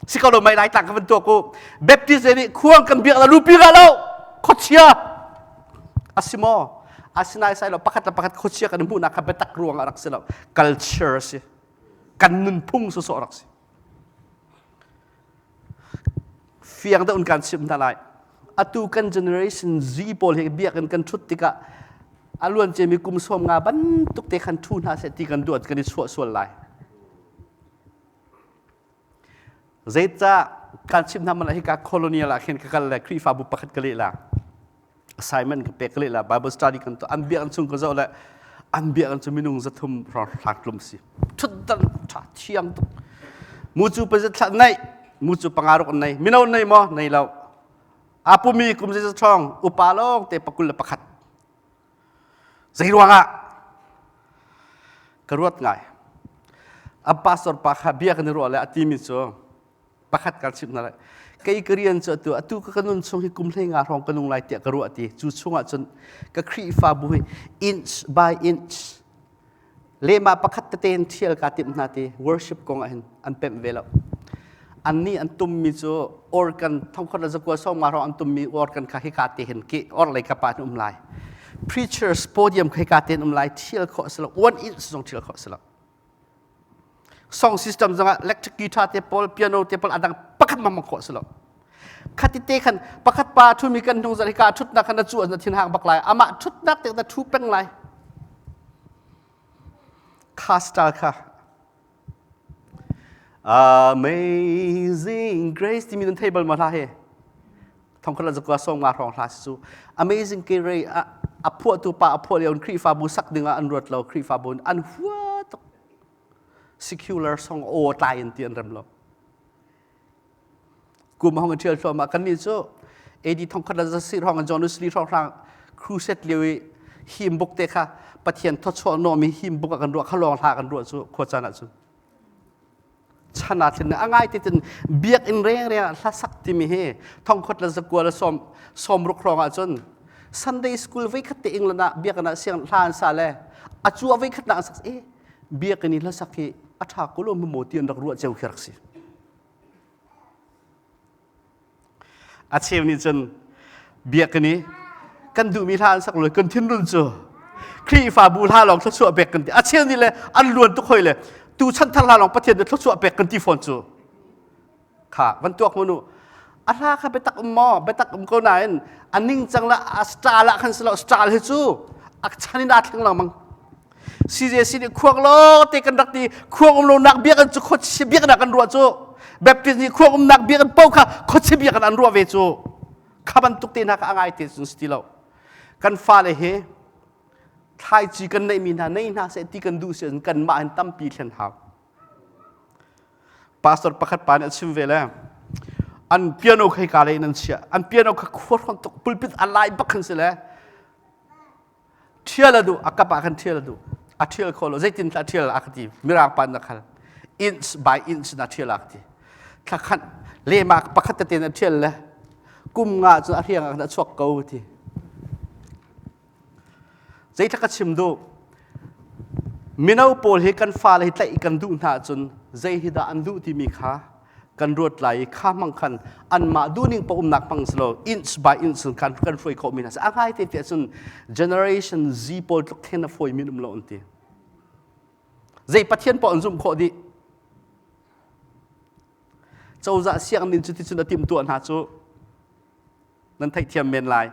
Si ko lo mai lai tlang ka van tuak u. Baptist nih khuang kan biak la lupi ga lo khuachia asimo asinai sai lo pakhat le pakhat khuachia kan hmuhnak kha biatak ruang ah rak si lo culture si kan nunphung sawsawh rak si Fiang deuh in kan chimh hna lai. Atu kan generation Z pawl hi biakinn kan ṭhut tikah a luan ciami kum 50 bantuk te khan ṭhu hna seh ti kan duh kan i chuah sual lai. Zeicah kan chimh hna man hika colonial ah khin ka kal le Khrihfabu pakhat ka leh la. Assignment ka pek ka leh la Bible study kan tuah an biakinn chung ka zoh le an biakinn cu minung 300 hrawng hlak tlum si. Thutdan tha thiang tuk. Mu cu pazit thla nei mu cu panga ruk an nei mino nei maw nei lo. Apumi kum zeizat ṭhawng upa lawng te 21. Zei ruangah ka ruat ngai. A pastor pa kha bia kan i ruah le a timi cu pakhat kan chimh hna lai. Kei ka rian cu atu atu ka nun chung hi kum 15 hrawng ka nung lai tiah ka ruah ti. Cu chungah cun ka Khrihfabu hi inch by inch lehmah pakhat tete in ṭhial kaa timh hna ti worship kong ah hin an pemh ve lo. Annih an tummi cu organ 1990 hrawng an tummi organ kha hika te hin ki or lei kapa in um lai. Preachers podium kha hika te in um lai ṭhial khawh a si lo. 1 inch zong ṭhial khawh a si lo. Song system zongah electric guitar te pawl, piano te pawl adang pakhat mang khawh a si lo. Khati te khan pakhat pa ṭhumi kan hnung zar hika ṭhutnak khan na cu na thin hang bak lai. Amah ṭhutnak te na ṭhu peng lai. Kha style kha Amazing Grace timi nan thei bal ma hla he 1990 hrawng hla si cu Amazing Grace a phuahtu pa a phuah lio in Khrihfabu sak ding ah an ruat lo Khrihfabu an hua tuk secular song aw tlai in ti an rem lo Kum hong in ṭhial thluahmah. Kannih cu AD thongkhat le zasih hrawng in John Wesley hrawnghrang crusade lio i him book te kha Pathian thawchuah nawmi him book ah kan ruah kha lawng hla kan ruah cu khua caan ahcun. Chan ah thlen a ngai te cun biakinn rengreng ah hlasak timi hi thongkhot le zakua le sawm sawmruk hrawng ah cun Sunday school voikhat te England ah biakinn ah siang hla an sa le a cu a voikhat nak an sak e biakinn i hlasak hi a ṭha ko lo maw ti an rak ruah cio khi rak si. A cheu nih cun biakinn i kan duhmi hla an sak lo kan thinrun cu Khrihfabu hla lawng thluachuah pek kan ti. A cheu nih le an luan tuk hoi le tu chan thar hla lawng Pathian nih thluachuah pek kan ti fawn cu. Kha van tuak mu nu. A hla kha biatak um maw? Biatak um ko nain a ningcang le a style ah khan si lo style hi cu a chan in aa thleng lengmang. CJC nih khuang lo te kan rak ti khuang um lonak biakinn cu khuachia biakinn ah kan ruah cu Baptist nih khuang umnak biakinn paoh kha khuachia biakinn an ruah ve cu kha bantuk te hna kha a ngai te cun si ti lo kan fale hi thlaici kan neihmi hna nei hna seh ti kan duh si kanmah hin tampi thlen hau pastor pakhat pa nih a chim ve le an piano kha hika lei in an chiah an piano kha khua tuk pulpit a lai bak khan si le ṭhial a duh a kap ah khan ṭhial a duh a ṭhial kho lo zeitin thla ṭhial a ka ti mirang pa na khal inch by inch na ṭhial a ka ti thla khan lema pakhat tete na ṭhial le kum nga cu a hriang ah khan a chuak ko ti zeithla ka chim duh mino pawl hi kan fale hi tlaih kan duh hna ahcun zei hi dah an duh timi kha kan ruat lai i kha hmang khan anmah duhning pa umnak hmang si lo inch by inch in khan kan hruai khawh mi hna a ngai te te cun generation Z pawl tluk then a fawi min um lo an ti zei pathian paoh an zumh khawh dih cozah sianginn cu ti cun a timhtuah hna cu nan theihthiam men lai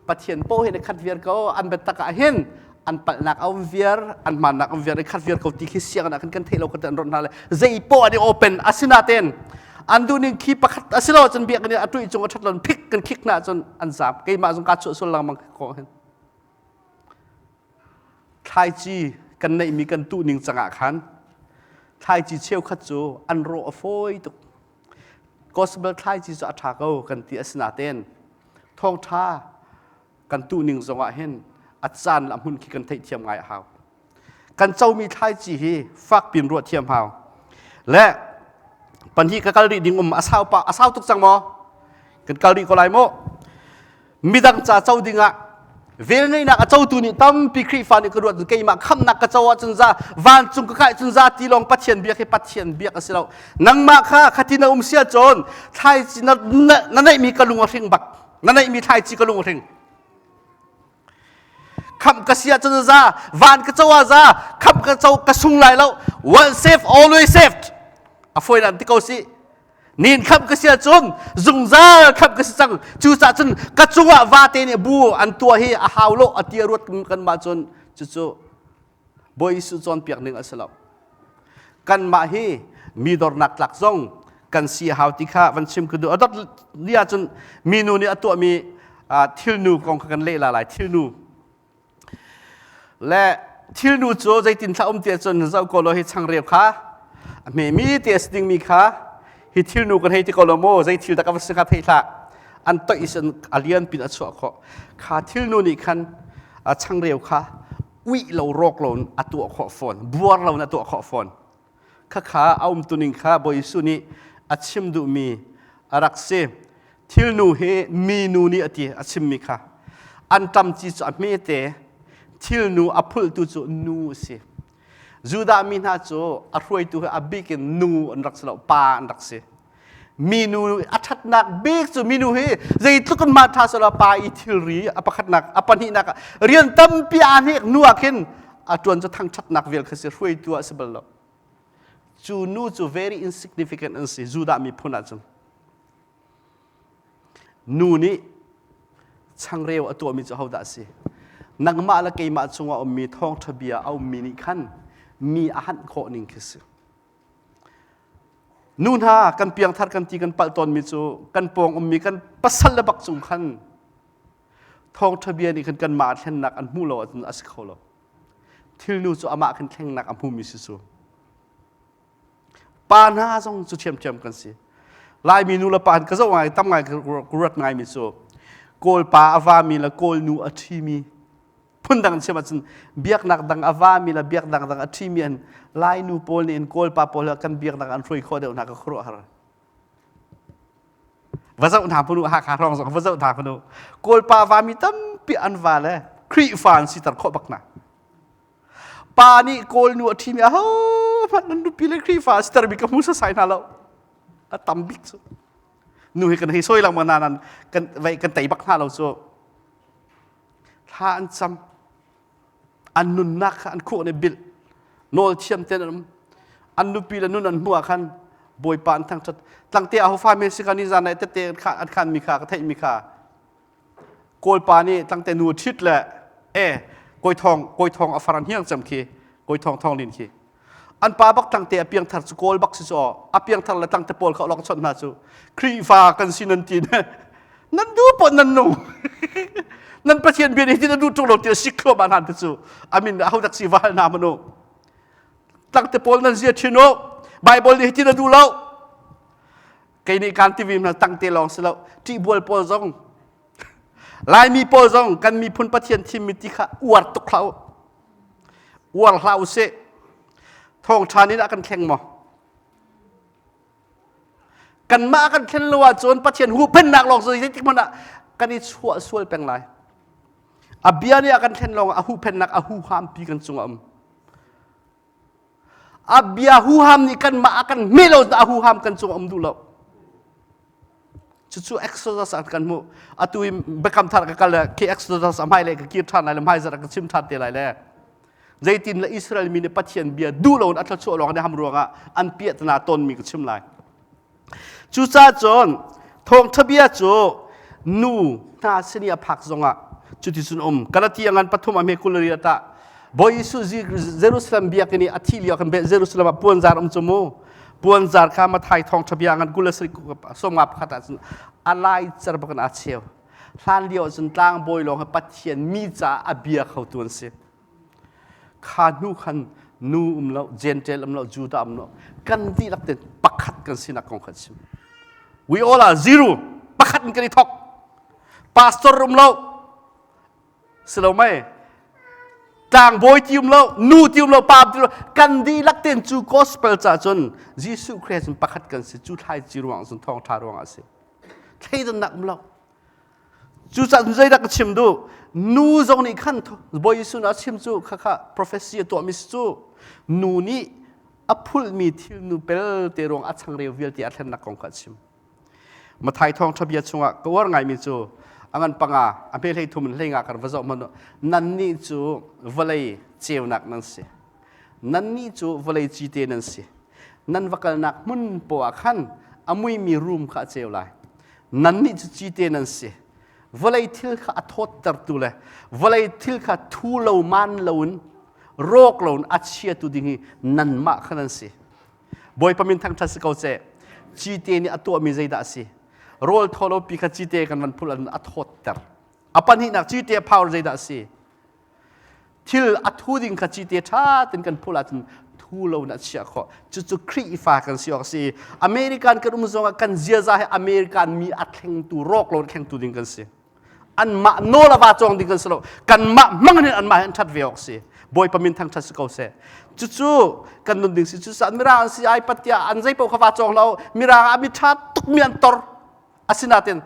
pathian po hin khat viar ko an biatak ah hin an palhnak a um viar an hmannak um viar i khat viar ko ti khi siang ah khan kan theih lo kan an ron hna le zei po an i open asinaten an duhning khi pakhat asilo cun biakinn a tuih cung a that lon phik kan khik na cun an zam keimah zong ka chuah sul lengmang ko hin thlaici kan neihmi kan tuh ning cangah khan thlaici cheukhat cu an rawh a fawi tuk Gospel thlaici cu a ṭha ko kan ti asinain thawngṭha kan tuhning zongah hin a caan le a hmun khi kan theihthiam ngai a hau. Kan comi thlaici hi fak pin ruah thiam hau. Le pahnih ka kal rih ding um a sau pa a sau tuk cang maw? Kan kal rih ko lai maw? Midang ca co dingah velngeihnak a cotu nih tampi Khrihfa nih ka ruat keimah khamnak ka co ahcun za vancung ka kai cun za ti lawng Pathian biak hi Pathian biak a si lo nangmah kha khati na um sia cun thlaici na, na, na neihmi ka lung a hring bak na neihmi thlaici ka lung a hring khamh ka si ahcun za van ka co ah za khamh ka co ka sung lai lo once saved always saved a fawi nan ti ko si Nin khamh ka si ahcun zungzal khamh ka si cang. Cucaah cun ka cungah vate nih bu an tuah hi a hau lo a ti a ruat kanmah cun cucu Bawi Jesuh cawnpiak ning a si lo. Kanmah hi mi dornak tlak zong kan si a hau ti kha van chim ka duh. A dot ni ahcun minu nih a tuahmi thilnu kong kha kan leh la lai. Thilnu Le thilnu cu zeitin thla um ti ahcun zoh ko law hi changreu kha a hmemi te a si dingmi kha hi thilnu kan hei ti ko lo maw zei thil dah ka va si kha thei hlah an toih in a lian pin a chuah khawh kha thilnu nih khan a changreu kha uih lo rawk lo in a tuah khawh fawn buar lo in a tuah khawh fawn Khakha a umtuning kha Bawi Jesuh nih a chim duhmi a rak si. Thilnu hi minu nih a ti a chimmi kha. Anṭam ci cu a hmete, thilnu a phultu cu nu a si. Judah mi hna cu a hruaitu hi a bik in nu an rak si lo, pa an rak si. Minu a ṭhatnak bik cu minu hi zeitluk in mah ṭha selaw pa i thilri a pakhatnak a pahnihnak ah rian tampi aa hnek nu ah khin a ṭuan cu thangṭhatnak vial kha si hruaitu ah si bal lo. Cu nu cu very insignificant an si Judah miphun ahcun. Nu nih changreu a tuahmi cu hodah a si? Nangmah le keimah chungah ummi thawngṭha bia a ummi nih khan mi a hanh khawh ning khi si. Nu hna kan piangthar kan ti kan palh tawnmi cu kan pawng ummi kan pasal le bak cung khan thawngṭha bia nih khan kanmah thlennak an hmuh lo ahcun a si kho lo. Thilnu cu amah khan thlengnak a hmumi si cu. Pa hna zong cu ṭhiamṭhiam kan si. Laimi nu le pa an ka zoh ngai tam ngai ka ruat ngaimi cu Kawl pa a vami le Kawl nu a ṭhimi. Phundang chim ahcun biaknak dang a vami le biaknak dang a ṭhimi an Lainu pawl nih in Kawlpa pawl he kan biaknak an hruai khawh deuh hna ka khuaruahhar. Va zoh hna hmanu Hakha hrawng zong va zoh hna hmanu Kawlpa vami tampi an va le Khrihfa an siter khawh bak hna. Pa nih Kawl nu a ṭhimi aho hmanh nan nupi le Khrihfa a sitermi ka hmu sasai hna lo. A tam bik cu. Nu hi kan hei sawi lengmang na nan kan vai kan tei bak hna lo cu. Thla an cam. An nunnak kha an khuh nih bilh. Nawl thiam ten an um. An nupi le nun an hmuh ah khan Bawipa an thangṭhat. Tlangte aho fa men si ka ni zan nai tete an khan mi kha ka theih mi kha Kawlpa nih tlangte nu ṭhit le e kawi thawng kawi thawng a far an hiang cem khi kawi thawng thawng lin khi an pa bak tlangte a piangthar cu kawl bak si cu a piangthar le tlangte pawl kha lok chawnh hna cu Khrihfa kan si nan ti ne nan du pon nan nung nan Pathian bia nih nan duh ṭung lo ti a sik thluahmah hna te cu amin aho dak si val na manu tlangte pawl nan zia ṭhin u Bible nih hi ti na duh lo Kei nih kaan tivim hna tangte lawng si lo ṭihbual pawl zong Laimi pawl zong kan miphun Pathian thimmi ti kha uar tuk hlah u. Uar hlah u sih. Thawngṭha nih dah kan thleng maw? Kanmah kan thlen lo ahcun Pathian huhphennak lawng cu zeitik hmanh ah kan i chuah sual peng lai. A bia nih a kan thlen lawng ah a huhphennak a huham pi kan cungah um. A bia huham nih kanmah a kan hme lo a huham kan cung um duh lo. Cucu Exodus ah kan hmuh. Atu i Biakam Thar ka kal le khi Exodus a hmai le ka kir ṭhan lai le hmaizarh ka chim ṭhan te lai le zeitin le Israel mi nih Pathian bia duh lo in a thluachuah lawng an i ham ruangah an piahtana tonmi ka chim lai. Cucaah cun thawngṭha bia cu nu hna sin i a phak zongah cuticun um. Galatia ngan pathum a hme 20 ah tah Bawi Jesuh Jerusalem biakinn i a thih lio khan Jerusalem ah puanzar um cu mu. Puanzar kha Mathai thawngṭha bia ngan 20 21 ah cun a laicer bak in aa cheu. Hlan lio ah cun tlangbawi lawng hi Pathian mi caah a bia khotu an si. Kha hnu khan nu um lo, Gentile um lo, Judah um lo, kan dihlak tein pakhat kan sinak kong kha chim. We all are zero. Pakhat in kan i thok. Pastor um lo, si lo mei? Tlangbawi ti um lo, nu ti um lo, pa ti um lo, kan dihlak tein cu gospel ca cun Jesuh Christ in pakhat kan si. Cu thlaici ruang cun thawngṭha ruang ah si. Thleidannak um lo. Cucaah zeidah ka chim duh? Nu zong nih khan Bawi Jesuh nih a chim cu khakha prophecy a tuahmi si cu nu nih a phulhmi thil nu pelte ruang a changreu vialte a thlennak kong kha a chim. Mathai thawngṭha bia chungah ka uar ngaimi cu a ngan panga a hme hlei thum in hlei nga kar va zoh hmanh nannih cu vawlei ceunak nan si. Nannih cu vawlei cite nan si. Nan va kalnak hmun poah khan a muimi room kha a ceu lai. Nannih cu cite nan si. Vawlei thil kha a thawttertu le vawlei thil kha thu lo man loin rawk loin a chiatu ding hi nanmah kha nan si. Bawipa min thangṭhat si ko seh. Cite nih a tuahmi zeidah a si? Rawl thaw lo pi kha cite kan van phul a thawtter. A pahnihnak cite power zeidah a si? Thil a thu ding kha cite ṭha tein kan phul ahcun thu lo in a chiah khawh. Cucu Khrihfa kan si awk a si. American kan um zongah kan ziaza hi American mi a thlengtu, rawk lo in thlengtu ding kan si. Anmah nawl a va cawng ding kan si lo. Kanmah hmang in anmah hi an ṭhat ve awk si. Bawipa min thangṭhat si ko seh. Cucu kan nun ding si. Cucaah Mirang an si ai pat tiah an zei paoh kha va cawng lo. Mirang ah mi ṭha tukmi an tor. Asinain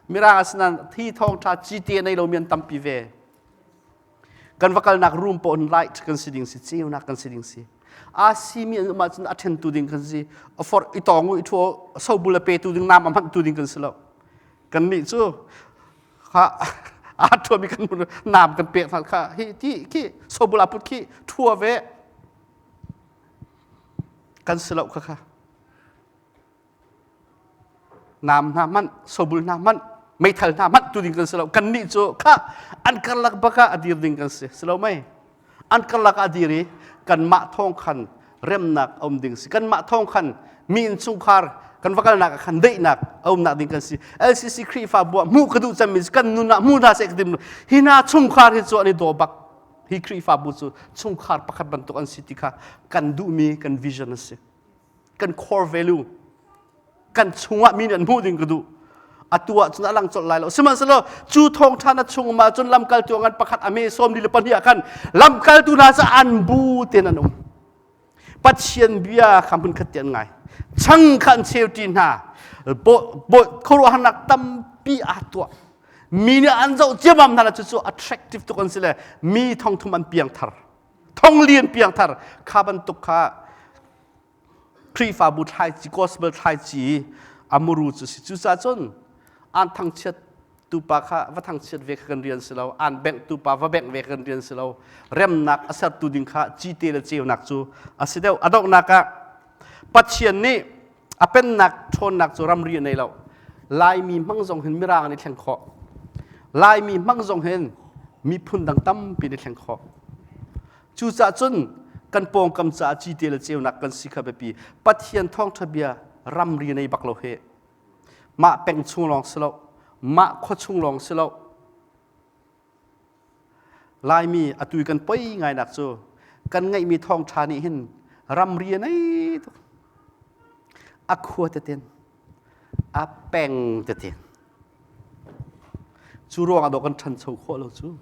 Mirang asinain thi thawngṭha cite nei lomi an tampi ve. Kan va kalnak room paoh in light kan si ding si, ceunak kan si ding si. Aa simi an um ahcun a ṭhentu ding kan si. A forh i tawng u i ṭhu sobul a petu ding, nam a hmanhtu ding kan si lo. Kannih cu kha aa ṭhuami kan nam kan pek hna kha hi ti khi sobul a put khi ṭhua ve kan si lo kha kha. Nam hna hmanh, sobul hna hmanh, meithal hna hmanh tu ding kan si lo. Kannih cu kha an karlak bak ah a dir ding kan si. Si lo mei? An karlak ah a dir i kanmah thawng khan remnak a um ding si. Kanmah thawng khan mi innchungkhar kan va kalnak ah khan daihnak a umnak ding kan si. LCC Khrihfabu ah hmuh ka duh cemmi kan nun ah hmu hna seh ka tim. Hi hna chungkhar hi cu an i daw bak. Hi Khrihfabu cu chungkhar pakhat bantuk an si ti kha kan duhmi kan vision a si. Kan core value kan chungah mi nih an hmuh ding ka duh. Atu ah cun a lang colh lai lo. Sihmanhsehlaw cu thawngṭha na chung um ahcun lamkaltu ngan pakhat a me 42 ah khan lamkaltu hna cu an bu tein an um. Pathian bia kha hmunkhat te an ngai. Chang kha an cheuṭi hna. Khuaruahharnak tampi aa tuah. Mi nih an zoh ciammam hna la cucu attractive tuk an si le mi thongthum an piang thar. Thonglian piang thar. Kha bantuk kha Khrihfabu thlaici, gospel thlaici a muru cu si. Cucaah cun an thangchiat tu pa kha va thangchiat ve kha kan rian si lo, an bengh tu pa va bengh ve kha kan rian si lo. Remnak a sertu ding kha cite le ceunak cu a si deuh. A donghnak ah Pathian nih a pennak ṭhawnnak cu ramri a nei lo. Laimi hmang zong hin Mirang an i thleng khawh. Laimi hmang zong hin miphun dang tampi an i thleng khawh. Cucaah cun kan pawngkam caah cite le ceunak kan si kha biapi. Pathian thawngṭha bia ramri nei bak lo hi. Mah peng chung lawng si lo, mah khua chung lawng si lo. Laimi atu kan poi ngainak cu kan ngeihmi thawngṭha nih hin ramri a nei tuk. A khua tetin, a peng tetin. Cu ruangah dawh kan ṭhancho khawh lo cu.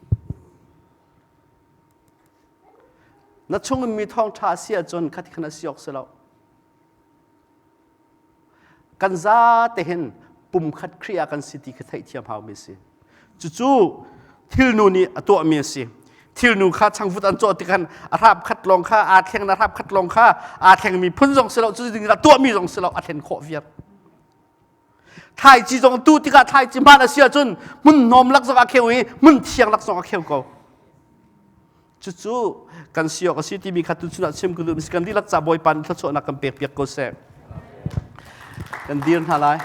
Na chungin mi thawngṭha a si ahcun khati khan a si awk si lo. Kan zate hin pumkhat Khrih ah kan si ti kha theihthiam haumi a si. Cucu thilnu nih a tuahmi a si. Thilnu kha changvut an cawh tikhan a hrap khat lawng kha aa thleng, a hrap khat lawng kha aa thlengmi phun zong si lo, cu ding ah tuahmi zong si lo, a thlen khawh viar. Thlaici zong tu tikah thlaici hmaan a si ahcun hmun hnawm lak zong a kheu i hmun thiang lak zong a kheu ko. Cucu kan si awk a si timi kha tuchun ah chim ka duh. Kan dihlak ca Bawipa nih thluachuahnak kan pek piak ko seh. Kan dir hna lai.